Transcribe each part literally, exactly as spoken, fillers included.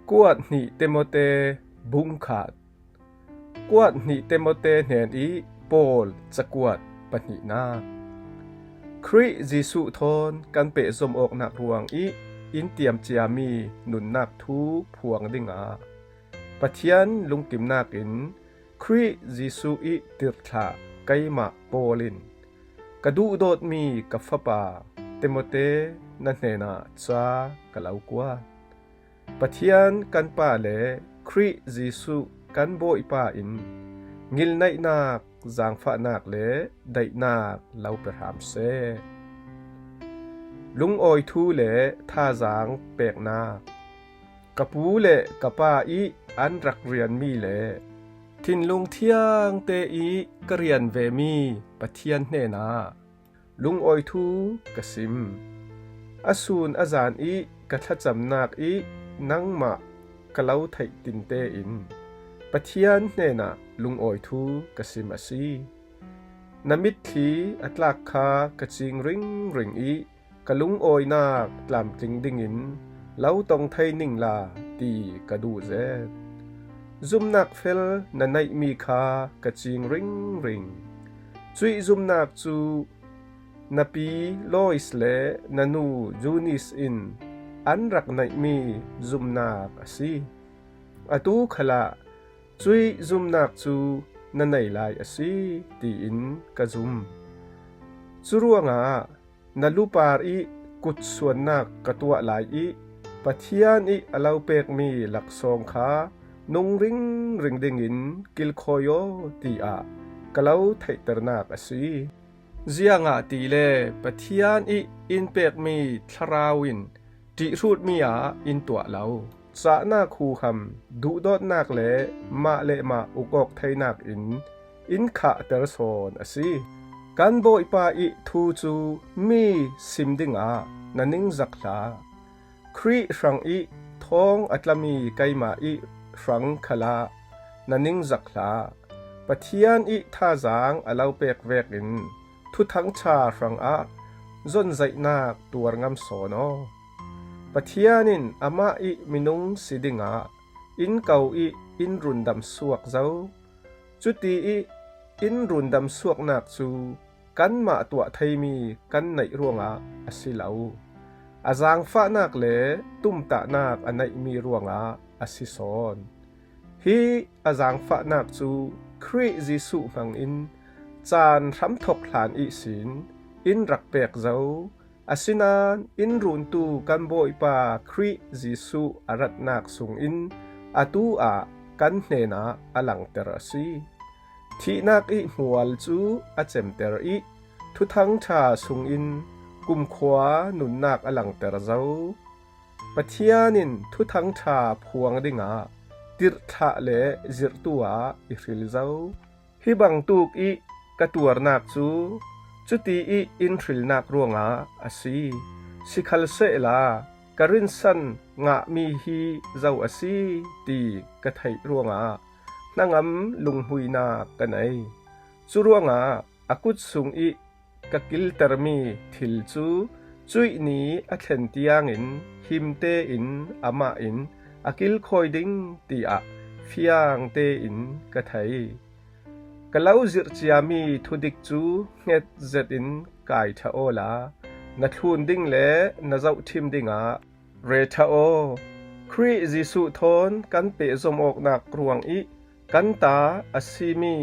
Kuat hnih Timote bungkhat. Kuat hnih Timote hnen ih Paul cakuat pahnihnak. Khrih Jesuh thawn kan pehzom awknak ruang ih in tiam ciami nunnak thu phuang dingah Pathian lungkimnak in Khrih Jesuh ih tirhthlah keimah Paul in ka duhdawtmi ka fapa Timote na hnenah ca ka lo kuat. Pathian kan Pa le Khrih Jesuh kan Bawipa in ngilneihnak, zaangfahnak le daihnak lo pe hram seh. Lungawi thu le thazaang peknak. Ka pu le ka pa ih an rak rianmi le thinlung thiangte ih ka rian vemi Pathian hnenah lungawi thu ka sim. A sun a zan ih ka thlacamnak ih nangmah ka lo theih tinte in Pathian hnenah lungawi thu ka sim a si. Na mitthli a tlak kha ka cing ringring ih ka lungawinak tlamtling dingin lo tong thei ningla ti ka duh zet. Zumnak fel na neihmi kha ka cing ringring. Cuih zumnak cu na pi Lois le na nu Zunis in an rak neihmi zumnak a si. Atu khalah cuih zumnak cu na nei lai a si, tiin ka zum. Curuangah na lupar ih kutsuannak ka tuah lai ih Pathian ih a lo pekmi laksawng kha nung ringring dingin kilkhawi aw, tiah ka lo theihternak a si. Ziangahtile Pathian ih in pekmi thlarau in ṭihhrutmi ah in tuah lo. Cahnak huham, duhdawtnak le mah le mah ukawk theinak in in khahter sawn a si. Kan Bawipa ih thu cu mi sim dingah na ningzak hlah. Khrih hrang ih thawng a tlami keimah ih hrang khalah na ningzak hlah. Pathian ih thazaang a lo pek vekin Thuthang ṭha hrangah zonzaihnak tuar ngam sawn aw. Pathian in amah ih minung si dingah in ko ih in rundam suak zo. Cuti ih in rundam suaknak cu kanmah tuah theimi kan neih ruangah a si lo. A zaangfahnak le tumtahnak a neihmi ruangah a si sawn. Hi a zaangfahnak cu Khrih Jesuh hmangin caan hramthawk hlan ihsin in rak pek zo. Asinain in runtu kan Bawipa Khrih Jesuh a ratnak sungin atu ah kan hnenah a langter a si. Thihnak ih hmual cu a cemter ih Thuthang ṭha sungin kumkhua nunnak a langter zo. Pathian in Thuthang ṭha phuang dingah tirhthlah le zirhtu ah i hril zo. Hi bangtuk ih ka tuarnak cu cuti ih in hrilnak ruangah a si. Sikhalsehla ka rinsan ngahmi hi zo a si ti ka theih ruangah hnangam lunghmuinak ka nei. Curuangah a kut sung ih ka kiltermi thil cu cuih ni a thlen tiangin him tein amah in a kilkhawi ding tiah fiang tein ka thei. Ka lo zirh ciami thudik cu hnget zetin kai ṭha awla na thlun ding le na zohṭhim dingah re ṭha aw. Khrih Jesuh thawn kan pehzom awknak ruang ih kan ta a simi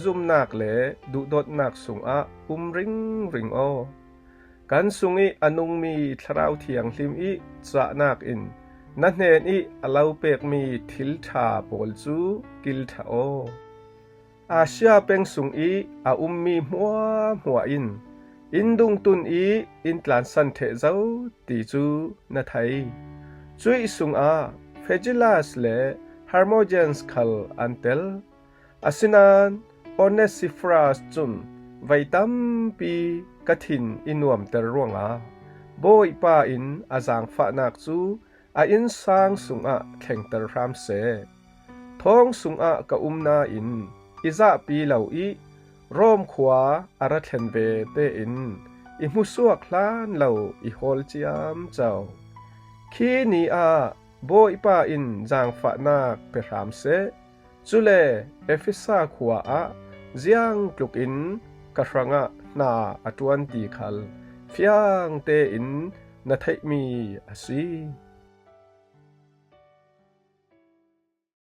zumnak le duhdawtnak sungah um ringring aw. Kan sungih a nungmi Thlarau Thianghlim ih cahnak in na hnenih a lo pekmi thil ṭha pawl cu kil ṭha aw. Asia peng sungih a ummi hmuahhmuah in in dungtun ih in tlansan ṭheh zo ti cu na thei. Cuih sungah Figelas le Hermogenes khal an tel. Asinain Onesiphorus cun vei tampi ka thin i nuamter ruangah Bawipa in a zaangfahnak cu a innsang sungah thlengter hram seh. Thawng sungah ka um nain i zahpi lo ih Rom khua a ra thlen ve tein i hmusuak hlan lo i hawl ciamco. Khi ni ah Bawipa in zaangfahnak pe hram seh. Cule Efesa khua ah ziangtlukin ka hrangah hna a ṭuan ti khal fiang tein na theihmi a si.